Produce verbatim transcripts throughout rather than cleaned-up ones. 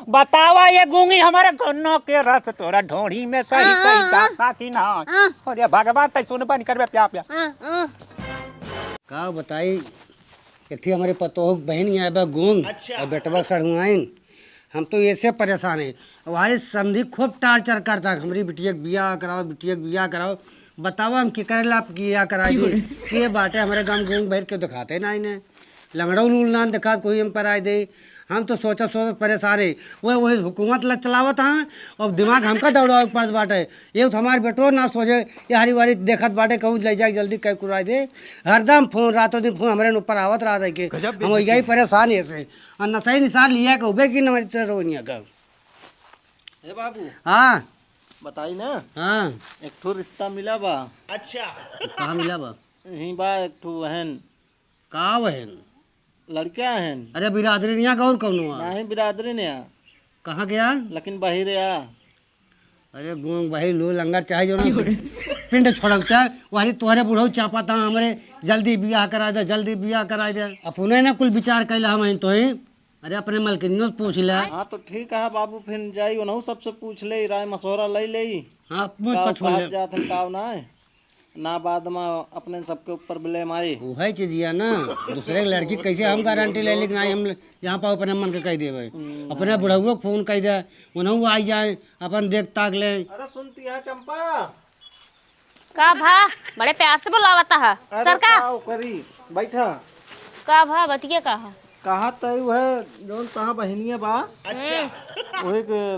बतावा ये गूंगी, हमारे गन्नो के रस तोरा ढोढ़ी में सही सही जाता कि ना? अरे भगवान, तै सुन बन करबे प्या प्या। का बताई, एक ठे हमरे पतोह के बहिन यहाँ बा गूंग, अच्छा। और बेटवा सड़ुआइन। हम तो ऐसे परेशान है। हमारे समधी खूब टार्चर करता, हमरी बिटिया के बियाह कराओ, बिटिया के बियाह कराओ। बतावा हम के करेला आप बियाह कराई दी? के बाटे हमरे गाँव गूंग बहिर के दिखाते ना इन्हें। लंगड़ो लूल ना दिखात कोई हम कराई दे। हम तो सोचत सोचत परेशान है। वह, वही हुकूमत ला चलावत हाँ, और दिमाग हमका दौड़ावे के पड़त बाटे। ये तो हमार बेटो ना सोचे, ये हरी वारी देखत बाटे, कहूँ ले जाके जल्दी कह कुराई दे। हरदम फोन, रातों दिन फोन हमरे ऊपर आवत रहत है के। गजब हम बेइज्जती यही है। परेशान है से। और नशा ही निशान लिया के उबे की न मरी तेरे रोनिया का। ए बाबू, हाँ। बताई ना। हाँ। एक ठो रिश्ता मिला बा। अच्छा। कहाँ मिला बा? यहीं बा एक ठो बहन। का बहन? लड़का हन। अरे बिरादरी निया का और कौनो आ? नहीं, बिरादरी निया। कहाँ गया? लेकिन बहिरे आ। अरे गूंग बहिर लू लंगड़ चाहे जो ना पिंड छोड़ौता, वही तोहरे बुढ़ऊ चापा था हमरे, जल्दी बियाह करा दे, जल्दी बियाह करा दे। अपने ना कुल विचार कैला हम तो ही। अरे अपने मलकिनियों से पूछ ले। हाँ तो ठीक है बाबू, फिर जाई उनहु सबसे पूछ ले, राय मशवरा ले ले। हाँ, पूछ का पछोड़ कहा ले। जात हन, का ना है। ना बाद में अपने सबके ऊपर blame आए। उहे चीजिया ना, दूसरे के लड़की कैसे हम गारंटी ले ली कि ना हम जहाँ पाओ अपने मन के कह देवे। हम्म, अपने ना। बुढ़ऊ के फोन कह दे, उन्हों आई जाए, अपन देख ताक ले। अरे सुनती है चंपा? का भा, बड़े प्यार से बुलावता है। अरे सर का? का करी, बैठा। का भा, बतिया का है? कहा तय है, जौन तहाँ बहिनिया बा। अच्छा। वही के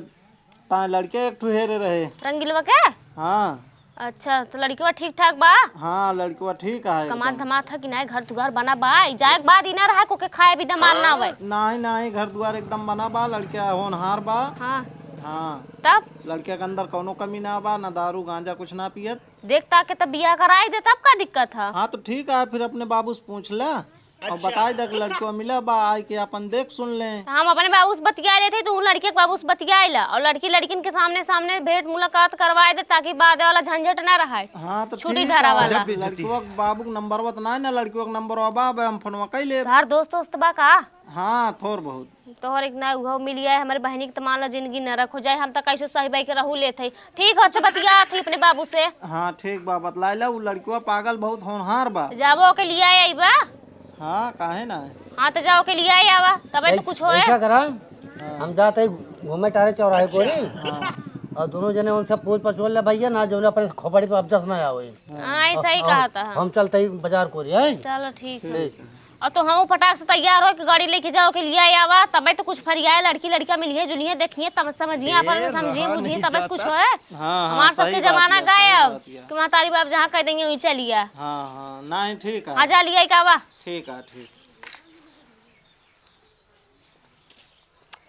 ताए लड़के एक ठो हेरे रहे। रंगीलवा के? हाँ। अच्छा, तो लड़कवा ठीक ठाक बा? हाँ, लड़कवा ठीक है कमात एकदम। धमात है कि नाहीं? घर दुआर बना बा? ई जाए के बाद ई ना रहा को के खाए भी दमाल ना आवे। नाहीं, नाहीं, घर दुआर एकदम बना बा, लड़का होनहार बा। हाँ। हाँ। तब? लड़का के अंदर कौनो कमी ना बा, ना दारू गांजा कुछ ना पियत। देख ताके तब बियाह कराई दे, तब का दिक्कत है? हाँ, तो ठीक है, फिर अपने बाबू से पूछ ले। अब अच्छा। बताई दे कि लड़कवा मिला बा, आइ के अपन देख सुन ले। तो हम अपने बाबू से बतिया लेते, तू लड़के के बाबू से बतिया ला, और लड़की लड़किन के सामने सामने भेंट मुलाकात करवाए दे, ताकि बाद वाला झंझट ना रहे। हाँ, तो छुट्टी ठीक धारा है। वाला। गजब बेइज्जती। लड़कवा के बाबू के नंबरवा तो ना, ना लड़कवा के नंबरवा बा, बे हम फोनवा कइ लेब। तोहार दोस्त दोस्त बा का? हाँ, थोर बहुत। तोहर एक ना उहो मिल आए, हमरे बहिनी के तो मान लो जिंदगी नरक हो जाए, हम तो कैसे सही बाई के रहू लेत हई। ठीक हो, अच्छा बतिया थी अपने बाबू से। हाँ, ठीक बा, बतलाइला, उ लड़कवा पागल बहुत होनहार बा। जाबो ओके लिया आई बा। हाँ, काहे ना? हाँ, तो जाओ के लिया आई आवा, तबे तो ऐस-, कुछ होए। ऐसा करा, हाँ। हम जाते ही घूमे टारे चौराहे को अच्छा। नहीं, हाँ। और दोनों जने उनसे पूछ पछोल ले भैया ना, जो अपने खोपड़ी पे अबजस ना आवे। हाँ, ऐसा ही और कहा था। हम चलते ही बाजार को रही है। चलो ठीक है। ठीक। और तो हम फटाक से तैयार हो के गाड़ी लेके जाओ के लिया आवा, तबे तो कुछ फरियाए, लड़की लड़का मिलिए जुलिए, देखिए, तब समझिए, आपस में समझिए बुझिए, तबे तो कुछ होए। हाँ, हाँ, हमार सबके जमाना गए अब कि महतारी बाप जहाँ कह देंगे वहीं चलिए। हाँ, हाँ, नहीं, ठीक है। आ जा लिया का आवा। ठीक है, ठीक।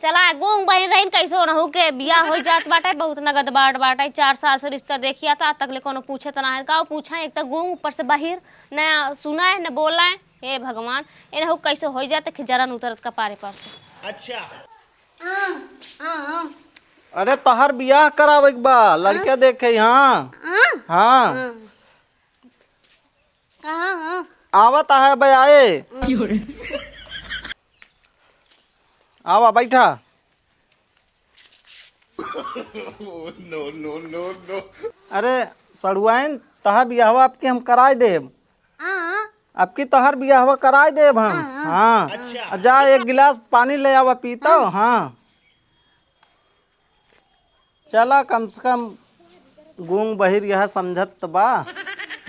चला, गूंग बहिन रहिन, कैसो रहू के बियाह हो जात बाटे, बहुत नगद बाट बाटे, चार साल से रिश्ता देखिया था, आज तक ले कोनो पूछे त ना है। का पूछा, एक तो गूंग, ऊपर से बहिर, न सुना है, न बोला है। हे भगवान, एनहु कैसे हो जाते कि जरन उतरत कपारे पर से। अच्छा। अरे तोहर बियाह करावे के बा, लड़का देखे, हाँ। हाँ। हाँ। कहाँ हो? आवत है बे आए। आवा, बैठा। No, no, no, no। अरे सड़ुआइन, तोहार बियाहवा अबकी हम कराई देब। हाँ। अबकी तोहार बियाहवा कराई देब हम। हाँ। हाँ। अच्छा। आ जा, एक गिलास पानी ले आवा, पीतो। हाँ। हाँ। चला, कम से कम गूंग बहिर यह समझत त बा।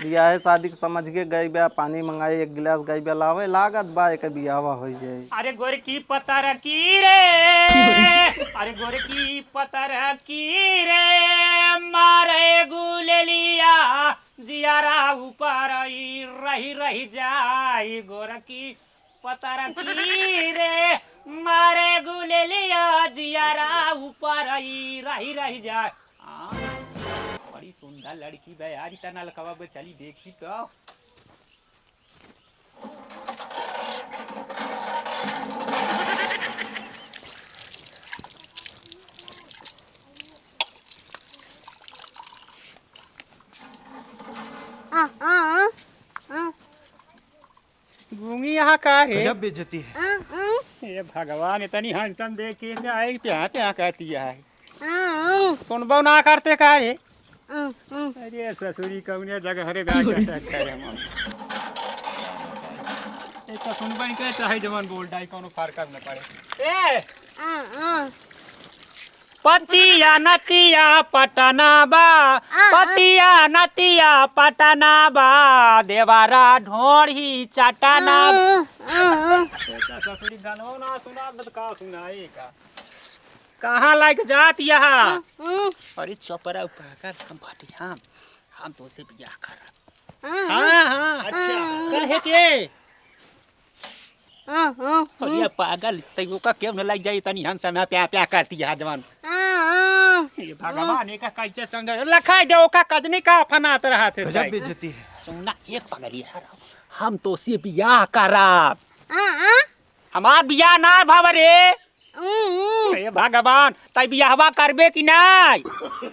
बियाहे शादी के समझ के गई बा, पानी मंगाई, एक गिलास गई बा लावे, लागत बा एक बियाहवा हो जाए। अरे गोरकी पतर की रे, अरे गोरकी पतर की रे, मारे गुलेलिया, जियारा ऊपर ई रही रही जाई। गोरकी पतर की रे, मारे गुलेलिया, जियारा ऊपर ई रही रही जाए। आ, बड़ी सुंदर लड़की बे यार, इतना लड़कवा बे, चली देखी तो। हाँ, हाँ, हाँ, हाँ। गूंगी यहाँ का रे? गजब बेइज्जती है। हाँ, हाँ। ए भगवान, इतनी handsome देख के आई, प्यां प्यां करती है। हाँ, हाँ। सुनबो ना करते का रे? हाँ, हाँ। अरे ससुरी, कौने जगह रे गाय का टट्टा है हम। ए तो सुनबो नहीं करे, चाहे जवन बोल डाई, कौनो फर्क न पड़े। ए! हाँ, हाँ। पतिया नतिया पटना बा, आ, आ। पतिया नतिया पटना बा, देवारा ढोढ़ी चटना बा। आ, आ, आ। ए तो ससुरी, गनवा ना सुना, तो का सुनाई का? कहाँ लाइक जात यहाँ? हम्म, हम्म। अरे चुप रह, पागल, हम भटिया, हम तोसे बियाह करब। हाँ, हाँ। हाँ, हाँ। अच्छा। हाँ। कहे के? हाँ, हाँ, अरे हाँ। पागल, तई ओका क्यों न लाइक जाई, तनी हम समय प्यां प्यां करती है जवान। हाँ, हाँ। ये भगवान, एका कैसे समझा? लखाई दे ओका कजनी का फनात रहा थे गजब जाई। बेइज्जती है। सुना, एक पगली है, हम तोसे बियाह करब। हाँ, हाँ। हमार बियाह ना भव रे। हम्म, हम्म। हे भगवान, तई बियाहवा करबे कि नाई?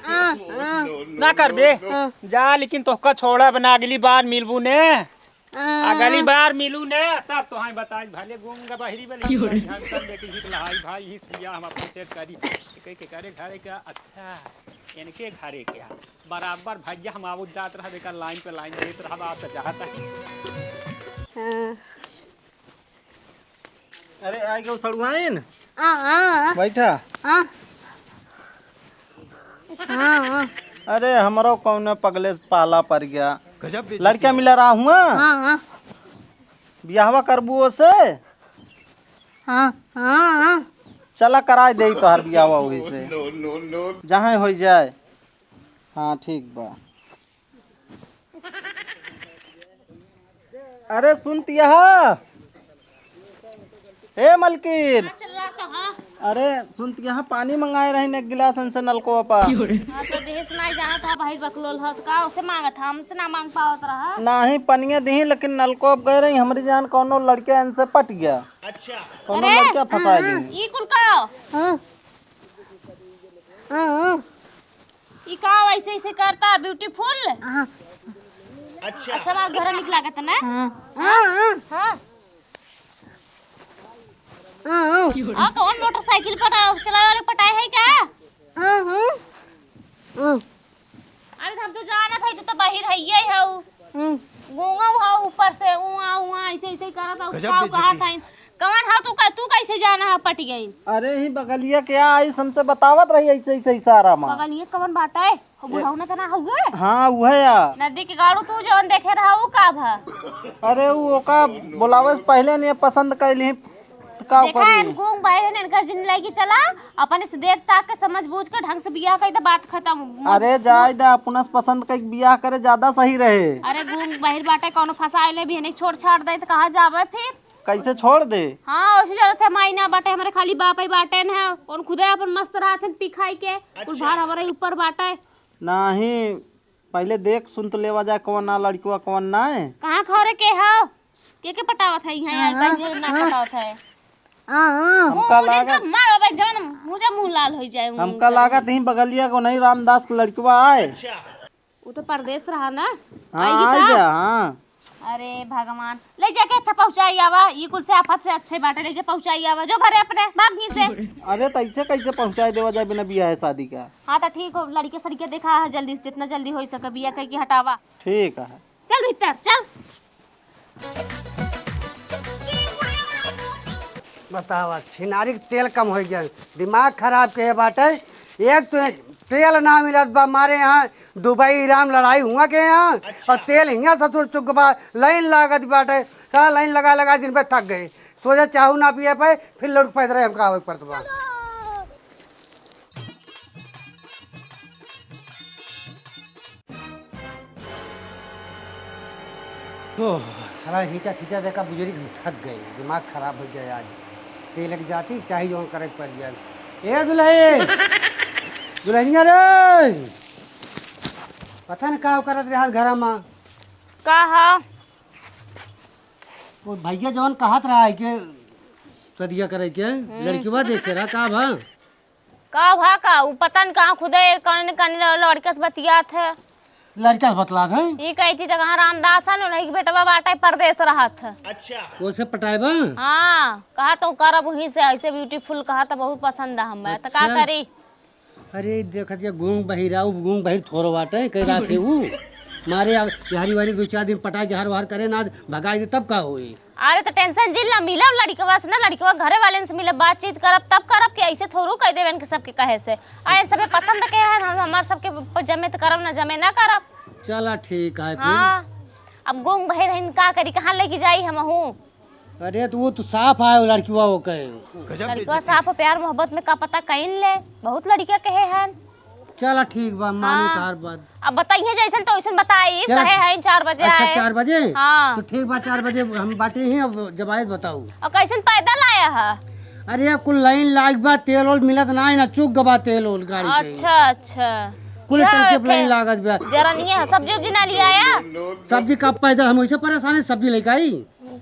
हाँ, हाँ। ना करबे? हाँ। जा, लेकिन तोहका छोड़ब ना, अगली बार मिलबू ने। हाँ। अगली बार मिलू ने, तब तोहई बताई। भले गूंगा बहिरी बा, लेकिन क्यों रे? भाई, हम सब बेटी हित लहाई भाई, हिस बियाह हम अपन set करी। के, के करे घरे का? अच्छा, इनके घरे का। बराबर भैया हम आवत जात रहब, एकर line पे line देत रहब, आप तो चाहत है। हाँ। अरे, आ गयो सड़ुआइन। हाँ, हाँ। बैठा। हाँ। हाँ, हाँ। अरे, हमरो कौनो पगले से पाला पड़ गया। गजब बेइज्जती लड़का है। मिला रहा हुआ। हाँ, हाँ। बियाहवा करबू ओसे? हाँ, हाँ, हाँ। चला, कराए देई तोहार बियाहवा वही से। No, no, no। जहाँ होई जाए। हाँ, ठीक बा। अरे सुनत यहा, ए मलकिन। हाँ, चल रहा कहाँ? अरे सुनत यहा, पानी मंगाए रही एक गिलास इनसे नलको पा। हाँ, तो देश ना जाना था भाई, बकलोल हत का, उसे मांगत था, हमसे ना मांग पावत रहा। नाही, पनिया दिही, लेकिन नलको अब गए रही, हमरी जान कौनो लड़के इनसे पट गया। अच्छा। कौनो अरे, लड़के फंसा हाँ, दी। ई कुल का? हाँ। हाँ, हाँ। ई का वैसे ऐसे करता beautiful? हाँ। अच्छा। अच्छा, हमार घर निक लागत ना? हाँ। हाँ, हाँ। हाँ। हाँ, हाँ। आ, कौन मोटरसाइकिल पटा-, चलावे वाले पटाए है का? हाँ, हाँ। हाँ। अरे, हम तो जानत है, तू तो बाहिर है, ये है उ। हम्म। गूंगा है ऊपर से, उआ, उआ, ऐसे, ऐसे करत है, गजब का बेइज्जती। कहा था? कवन हौ तू, कै-, तू कैसे जाना है पट गई? अरे ही बगलिया के आई, हमसे बतावत रही ऐसे, ऐसे इशारा मा। बगलिया कवन बाटे? हो ए- बुढ़ऊ ना तना हुए? हाँ, उहे या। नदी के गाड़ू तू जौन देखे रहा, उ का भा? अरे उ ओका बोलावे से पहले नहीं पसंद कैली, तो का देखा करी? इन गूंग बाहिर है, इनका जिन लेके चला, अपने से देख ताक के समझ बूझ के ढंग से बियाह करी तो बात खत्म। अरे जाए दे, अपना से पसंद कई बियाह करे ज्यादा सही रहे। अरे गूंग बाहिर बाटे, कौनो फंसाए ले भी है, नहीं छोड़ छाड़ दे तो कहाँ जावे फिर? कैसे छोड़ दे? हाँ, वैसे जानत है, माई ना बाटे, हमरे खाली बाप ही बाटे न है। कौन खुदे अपन मस्त रहत है, पी खाई के, कुल अच्छा। भार हमरे ऊपर बाटे। नाही, पहले देख सुन तो लेवा जाए, कौन ना लड़कवा, कौन ना है। कहाँ खौरे के हो? के के पटावत है यहाँ? हाँ, कहीं ना हाँ। पटावत है। हाँ, हाँ। हमका मुँह लागत देखा, मार अबे जौन मुझे मुँह लाल हो जाए, मुँह हमका का। लागत ही बगलिया को नहीं, रामदास के लड़कवा आए। अच्छा। वो तो परदेस रहा ना? हाँ, आइगी आ का? गया, हाँ। अरे भगवान, ले जाके अच्छा पहुँचाई आवा, ये कुल से आफत से अच्छे बाटे, ले जा पहुँचाई आवा, जो घरे अपने, भाग यहीं से। अरे, तो ऐसे कैसे पहुँचाई देवा जाए बिना बियाह शादी का? हाँ, तो ठीक हो, लड़के सड़के देखा है जल्दी से, जितना जल्दी हो सके बियाह कइके हटावा। ठीक है। चल भीतर, चल। बतावा, छिनारी के तेल कम हो गया, दिमाग खराब के बाटे। एक तो तेल ना मिलत बा, मारे यहाँ दुबई ईरान लड़ाई हुआ के यहाँ, अच्छा। और तेल हियाँ ससुर चुक बा, लाइन लागत बाटे। का लाइन लगा लगा दिन भर थक गए, सोचे चाहू ना पिए पाए, फिर लौट पैदल हमका आवे के पड़त बा। ओह, साला खींचा खींचा देखा बुजुर्ग, हम थक गए, दिमाग खराब हो गया आज। तेल के जाती चाहे जौन करे के पड़ जाए। ए दुल्हन, दुल्हनिया रे, पता न का करत रहे आज घर में। का हा? वो भैया जौन कहत रहा है कि सदिया करे के, हम्म। लड़किवा देखे रहा, का भा? का भा का? उ पता न कहाँ खुदे कौन कौन लड़के से बतियात है। लड़का से बतलात है? ई कहती त कहाँ रामदास है, उन्हीं के बेटवा बाटे, परदेस रहत है। अच्छा। ओसे पटाए बा? हाँ, कहा तो करब वहीं से, ऐसे beautiful कहा तो बहुत पसंद है हमें, तो का अच्छा। करी? अरे देखत ये गूंग बहिरा, उ गूंग बहिर थोरो बाटे, कई राखे उ। मारे अब बिहारी वारी दो चार दिन पटाए के हार वार करे ना, भगाई दे तब का होई? अरे तो tension जिन ना, मिलब लड़िकवा से ना, लड़िकवा घरे वालेन से मिलब, बातचीत करब, तब करब कि ऐसे थोड़ू कह देवेन कि सबके कहे से। आ इन सबे पसंद के है, हम हमार सबके प-, जमे तो करब ना, जमे ना करब। चला ठीक है फिर। हाँ, अब गूंग बहिर हइन का करी, कहाँ लेके जाई हमहू? अरे तो वो तो साफ है, वो लड़िकवा वो कहे। गजब लड़िकवा बेइज्जती। साफ हो, प्यार मोहब्बत में का पता कइन ले, बहुत लड़िका कहे हन। चला ठीक बा, मानी हाँ। तोहार बात। अब बताइए जैसन तो वैसन बताई, चला। कहे हैं चार बजे अच्छा, आए। चार बजे? हाँ। तो ठीक बा, चार बजे हम बाटे ही, अब जब आए बताऊ। और कैसन पैदल आया है? अरे कुल लाइन लाग बा, तेल ओल मिलत ना है ना, चुक गबा तेल ओल गाड़ी के। अच्छा, अच्छा। कुल क्या टंकी पे लाइन लागत बा। जरा नहीं है, सब्जी उब्जी ना लिया आया? सब्जी का पैदल हम वैसे परेशान है, सब्जी लेके आई।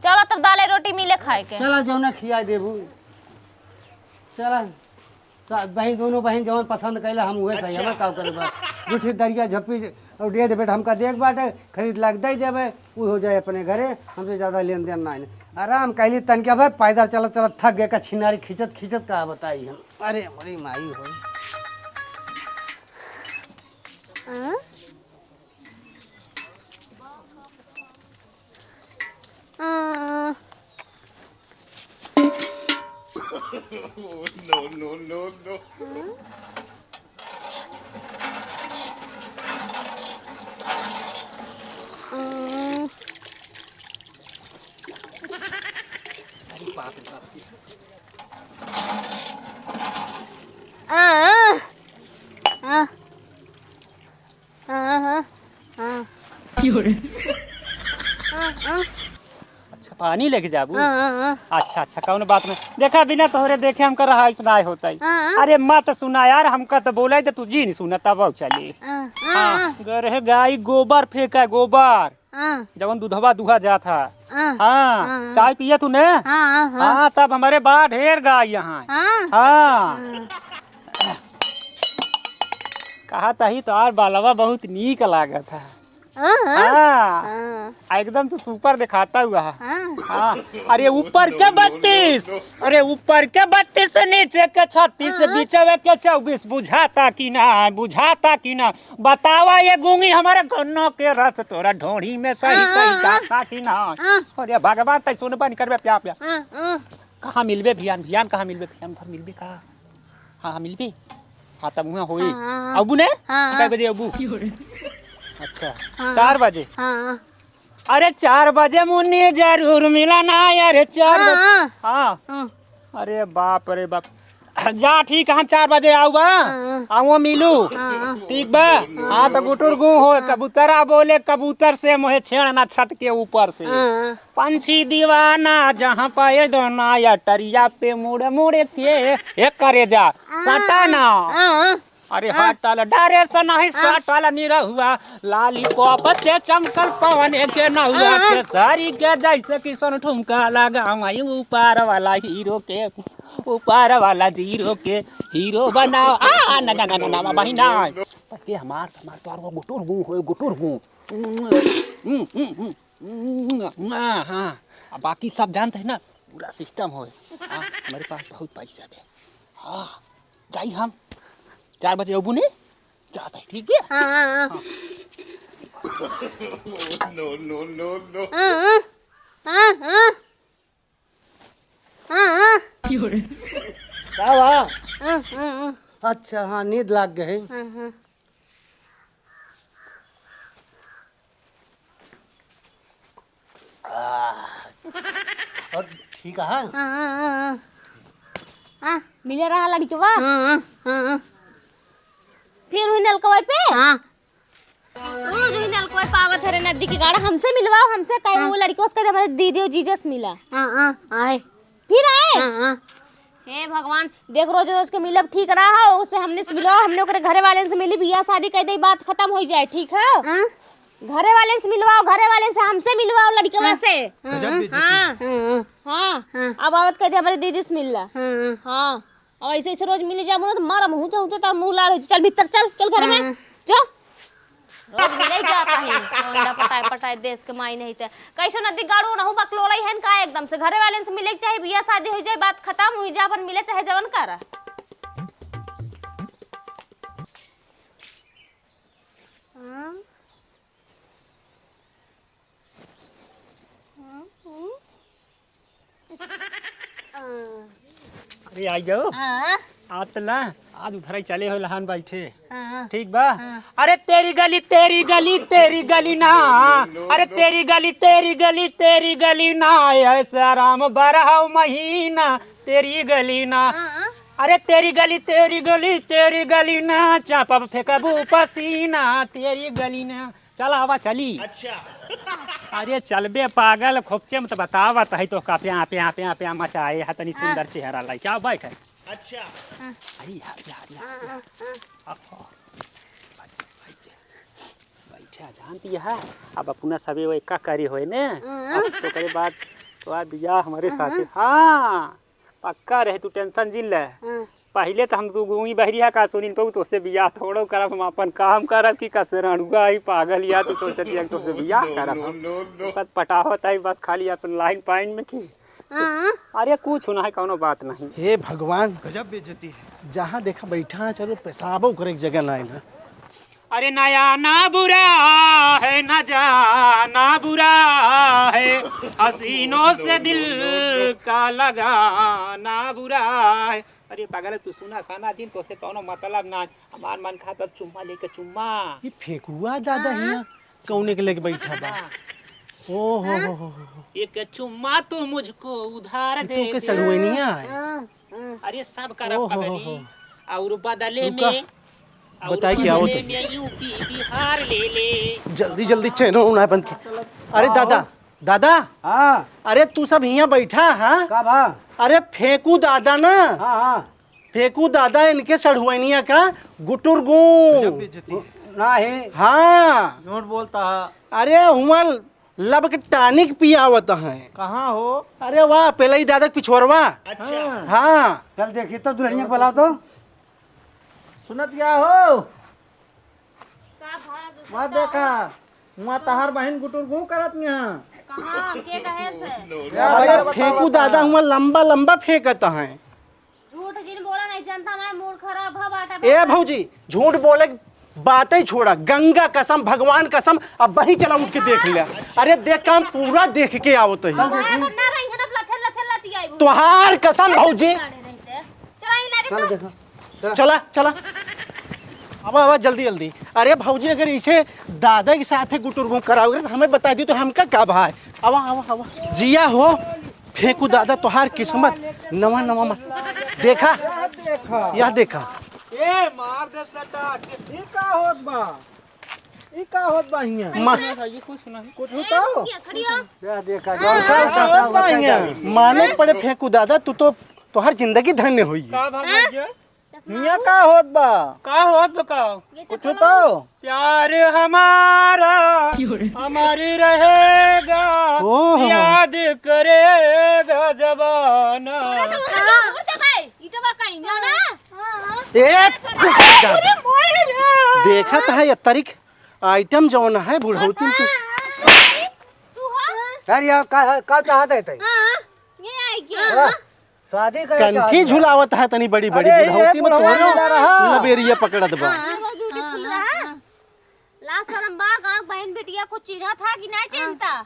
चला तब दाल रोटी मिले खाए के। चला जौना खिया देबू। चला। तो बहिन, दोनों बहिन जवन पसंद कैला, हम उहे सही, अच्छा। हमें का करे बा। दू ठे दरिया झप्पी और डेढ़ बेट हमका देख बाटे, खरीद लाग दे देबे, उ हो जाए अपने घरे, हमसे ज्यादा लेन देन ना है। आराम कैली तन के भाई, पैदल चलत चलत थक गए, का छिनारी खींचत खींचत का बताई हम। अरे हमारी माई हो। हाँ? हाँ। No, no, no, no। आ, आ, आ। हाँ, हाँ, हाँ। क्यों रे? हाँ, हाँ। अच्छा, पानी लेके जाबू? हाँ, हाँ, हाँ। अच्छा, अच्छा, कौनो बात नहीं। देखा, बिना तोहरे देखे हमका रहाइश ना होता ही। हाँ, हाँ। अरे, मत सुना यार, हमका तो बोला ही तो तू जी नहीं सुना, तब आओ चली। हाँ, हाँ, हाँ, हाँ। गरहे गाई गोबर फेंका, गोबर। हाँ। जवन दूधवा दुहा जात है। हाँ। हाँ, हाँ, हाँ। चाय पिया तूने? हाँ, हाँ, हाँ। हाँ, तब हमारे बा ढेर गाय यहाँ। हाँ। हाँ। हाँ। कहा तही तोहार बालवा बहुत नीक लागत है। हाँ, हाँ। हाँ। हाँ। आ, एकदम तू super दिखाता हुआ है। हाँ। हाँ। अरे ऊपर के बत्तीस, अरे ऊपर के बत्तीस, नीचे के छत्तीस, हाँ। बीचवे के चउबीस, बुझाता कि ना, बुझाता कि ना? बतावा ये गूंगी हमारे गन्नो के रस तोरा ढोढ़ी में सही हाँ, सही हाँ, हाँ। जाता कि ना? हाँ। अरे भगवान तै सुनबा नहीं करबे प्या प्या। हाँ, हाँ। कहाँ मिलबे भियान, भियान कहाँ मिलबे, भियान भर मिलबे का? हाँ, हाँ, मिलबे। हाँ, तब उहाँ होई। हाँ, हाँ, हाँ। अबू ने? हाँ, हाँ। कै बजे अबू? अच्छा, हाँ, चार हाँ। बजे? हाँ, हाँ। अरे चार बजे मुन्नी जरूर मिला ना, अरे चार हाँ, बजे। हाँ। हाँ। हाँ। अरे बाप रे बाप। जा ठीक, हम चार बजे आऊ बा। हाँ, हाँ। आ वो मिलू। हाँ, हाँ। ठीक बा? हाँ। हाँ, तो गुटुर गू हो, हाँ। कबूतरा बोले कबूतर से, मोहे छेड़ ना छत के ऊपर से। हाँ, हाँ। पंछी दीवाना जहाँ पाए दोना या टरिया पे मुड़ मुड़ के, ए करे जा, हाँ। सटा ना। हाँ, हाँ। अरे हाँ। हटल डरे से नहीं हाँ। सटल निरहुआ, lollipop से चमकल पवन के नहुआ हाँ। के सारी के जैसे किसन ठुमका लगावाई ऊपर वाला हीरो के, ऊपर वाला जीरो के हीरो बनाओ। आ, ना, ना, ना, ना, ना, बहिना। के हमार, हमार तोर वो गुटुर गू होए, गुटुर गू। हम्म, हम्म, हम्म, हम्म, हाँ, हाँ। आ बाकी सब जानते हैं ना, पूरा system होए। हाँ, हमारे पास बहुत पैसा है। हाँ। जाई हम। चार बजे अबू ने? जाता है, ठीक है? हाँ, हाँ, हाँ। हाँ। No, no, no, no। हाँ, हाँ। हाँ, हाँ। हाँ, हाँ। का बा? हाँ, हाँ, हाँ। अच्छा, हाँ, नींद लाग गए। हाँ, हाँ। आह, और ठीक है? हाँ, हाँ, हाँ, हाँ। हाँ, मिले रहा लड़कवा। हाँ, हाँ, हाँ, हाँ। फिर हुई नलकवा पे? हाँ। रोज हुई नलकवा पे आवत है रे नदी के गाड़ा, हमसे मिलवाओ, हमसे कहे हाँ। वो लड़कवा से कहे हमारे दीदी और जीजा से मिला। हाँ, हाँ, आए। फिर आए? हाँ, हाँ। हे भगवान, देख, रोज रोज के मिलब ठीक ना हो, उससे हमने से मिलो, हमने ओकरे घरे वाले से मिली, बियाह शादी कर दे, बात खत्म हो जाए, ठीक है? हाँ। घरे वाले से मिलवाओ, घरे वाले से, हमसे मिलवाओ, लड़कवा हाँ। से। हाँ, गजब हाँ। बेइज्जती। हाँ। हाँ, हाँ। हाँ। हाँ। अब आवत कहते हमारे दीदी से मिलला। हाँ, हाँ। हाँ। अब ऐसे ऐसे रोज मिले जाबो ना तो मारा मुँह ऊँचा ऊँचा, तार मुँह लाल हो जाए। चल भीतर, चल, चल घरे में। हाँ। जो। रोज मिले जाता है लौंडा पटाए पटाए देश के माई नहीं ते। कैसो नदी गाड़ू नहु बकलोलई है का? एकदम से घरे वालेन से मिले के चाहे, बियाह शादी हो जाए, बात खत्म हुई जा, अपन मिले चाहे जवन करा। हाँ? हाँ? हाँ? हाँ। अरे आई जाओ। हाँ। आज त ला, आज उधर ही चले हो लहान बैठे। हाँ। ठीक बा? हाँ। अरे तेरी गली, तेरी गली, तेरी गली ना। अरे तेरी गली, तेरी गली, तेरी गली ना। ऐसा राम बारह महीना, तेरी गली ना। हाँ। अरे तेरी गली, तेरी गली, तेरी गली ना। चापब फेंकबू पसीना, तेरी गली ना। चल आवा चली। अच्छा। अरे चलबे पागल, खोपचे में तो बतावत है तो का प्या, प्या, प्या, प्या मचाए है, तनी सुंदर चेहरा लाई। क्या बैठ है? अच्छा। हाँ। अरे यार, यार, यार। हाँ, हाँ, हाँ। अब और बैठे जानती है, अब अपना सभी वो एका करी होए ने। हाँ। अब तो करे बात तो आ बियाह हमारे हाँ, साथे। हाँ। हाँ। पक्का रहे, तू tension जिन ले। हाँ। पहिले त हम दू गूंगी बहरी है का सुनिन पाऊ, तोसे बियाह थोड़ो करब, हम अपन काम करब कि कसे रणुआ ही पागल या तू सोचत या तोसे बियाह करब हम। No, no, no। बस पटावत आई, बस खाली अपन line पाइन में की। हाँ। अरे कुछ ना है, कौनो बात नहीं। हे भगवान, गजब बेइज्जती है। जहाँ देखा बैठा है, चलो पेशाबो करे के जगह ना है ना। अरे नया ना बुरा है, न जाना बुरा है, हसीनों से दिल का लगाना बुरा है। अरे पागल, तू सुना साना जिन, तोसे कौनो मतलब ना। हमार मन खा तब चुम्मा लेके चुम्मा। ये फेंकुआ दादा हाँ? हियाँ कौने के लेके बैठा बा? हाँ। ओ हो हाँ? हो हो हो। एक चुम्मा तू मुझको उधार ये दे तो के दे। सड़ुआइनिया है। हाँ, हाँ। अरे सब करब ओ हो हो पगली। हो। और बदले रुका। में, और बताई क्या बदले होता है? में यूपी बिहार ले ले। जल्दी जल्दी चैनल उन्हें बंद की। अरे हाँ दादा, हो। दादा। हाँ। अरे तू सब हियाँ बैठा, हाँ? का भा? अरे फेंकू दादा ना। हाँ, हाँ। फेंकू दादा इनके सड़ुआइनिया का गुटुर गूं। गजब बेइज्जती है। ना है। हाँ। झूठ बोलता है। अरे हुआं लब के tonic पियावत हैं। कहाँ हो? अरे वाह, पेलई दादा के पिछोरवा। अच्छा। हाँ। हाँ। चल देखी तो दुल्हनिया के बुलाओ तो। सुनत क्या हो? का भा दूसर वहाँ का देखा, हो? वहाँ तहार बहिन गुटुर गूं करत यहाँ। कहाँ? के कहे से? अरे फेंकू दादा हुआं लंबा लंबा फेंकत हैं। झूठ जिन बोला नहीं, जनता ना मूड खराब है बाटा ए बाटा। भौजी, झूठ बोले के बातें छोड़ा, गंगा कसम, भगवान कसम, अब वहीं चला उठ के देख ले। अरे देख, काम पूरा देख के आवत ही। तोहार कसम भौजी। चला, चला। चला, चला। आवा, आवा, जल्दी, जल्दी। अरे भौजी, अगर इसे दादा के साथ गुटुर गूं कराओगे तो हमें बता दी तो हमका का भाई। आवा, आवा, आवा। जिया हो, फेंकू दादा, तोहार किस्मत नवा नवा मा-, देखा, देखा। यह देखा। ए, मार दे सटा, ई का होत बा? ई का होत बा हियां? मा- ये कुछ नहीं। कुछ होता हो? या देखा, का होत बा हियां? माने पड़े फेंकू दादा, तू तो, तोहार जिंदगी धन्य होई। का भा भैया? हियां का होत बा? का होत बा का? कुछ तो? प्यार हमारा अमर रहेगा, ओह। याद करेगा जमाना। हाँ, मुर्दा भाई, ईटवा कहीं ना, ना? हाँ, हाँ। ए, अरे, मोरे रे। देखत है ये तरीक item जौन है बुढ़ौती में तू। तू हो? यार, यार, का, का चाहत है तै? हाँ, ये आई क्या? हाँ। शादी करे कंठी चाहत है। झुलावत है तनी बड़ी बड़ी अरे, ये बुढ़ौती में बुढ़ौती तोहरो वाला रहा। लबेरिया पकड़त बा। हाँ, हाँ, हाँ, हाँ। ला शरम बा, गाँव बहन बिटिया कुछ चिन्हत है कि नहीं चिन्हता?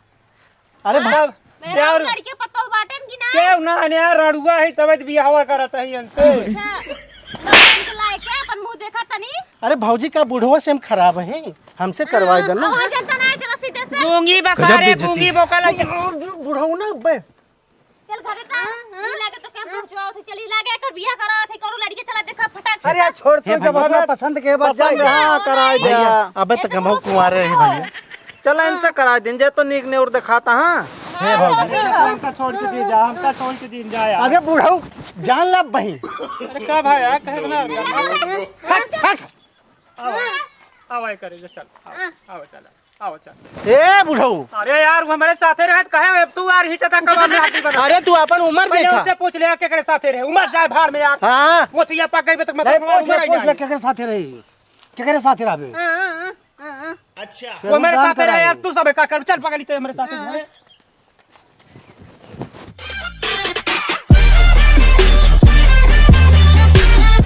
अरे हाँ? भा- मेरा यार, लड़के पतोह बाटेन कि नहीं? केहू ना, अनिया रड़ुआ है, तबे तो बियाहवा करत है इनसे। अच्छा, तो इनके लायक है, अपन मुंह देखा तनी। अरे भौजी, का बुढ़वा से हम खराब हैं? हमसे करवाई दे ना। आवाज जनता नहीं, चला सीधे से। गूंगी बका रे, गूंगी बोका लगे। बुढ़ऊ ना बे। चल घरे ता। हाँ, हाँ। ई लागे तो क्या पहुंचवा होत है, चली लागे एकर बियाह करा थे, करो लड़की चला देखा फटाक से अरे ता। छोड़, तो जब अपना पसंद के बाद जाए। हाँ, कराई दे। भैया, अबे तक हम कुंवारे हैं भैया। चला इनसे कराई दिन, जे तो नीक नेउर दिखाता, हाँ। हे भौजी। हमका छोड़ के जी जा, हमका छोड़ के जी जा यार। अरे बुढ़ऊ, जान ला बहिन। अरे का भाई यार, कहे ना। हट, हट। आवा, आवा, करे जा, चल, आवा, आवा, चल, आवा, चल। ए बुढ़ऊ। अरे यार, वो हमारे साथे रहे, कहे अब तू यार ही चता कब हमने हाथी बना। अरे तू अपन उम्र पहले देखा। उससे पूछ ले, केकरे साथे रहे, उम्र जाए भाड़ में यार। हाँ। मोचिया पक गई, तो नहीं, मतलब पूछ ले, उम्र ही पूछ ले, नहीं। केकरे साथे रही, केकरे साथे रहबे? हाँ, हाँ, हाँ। हाँ। अच्छा। वो मेरे साथ रहे यार, तू सब का कर, चल पकड़ लेते हैं मेरे साथ। हाँ।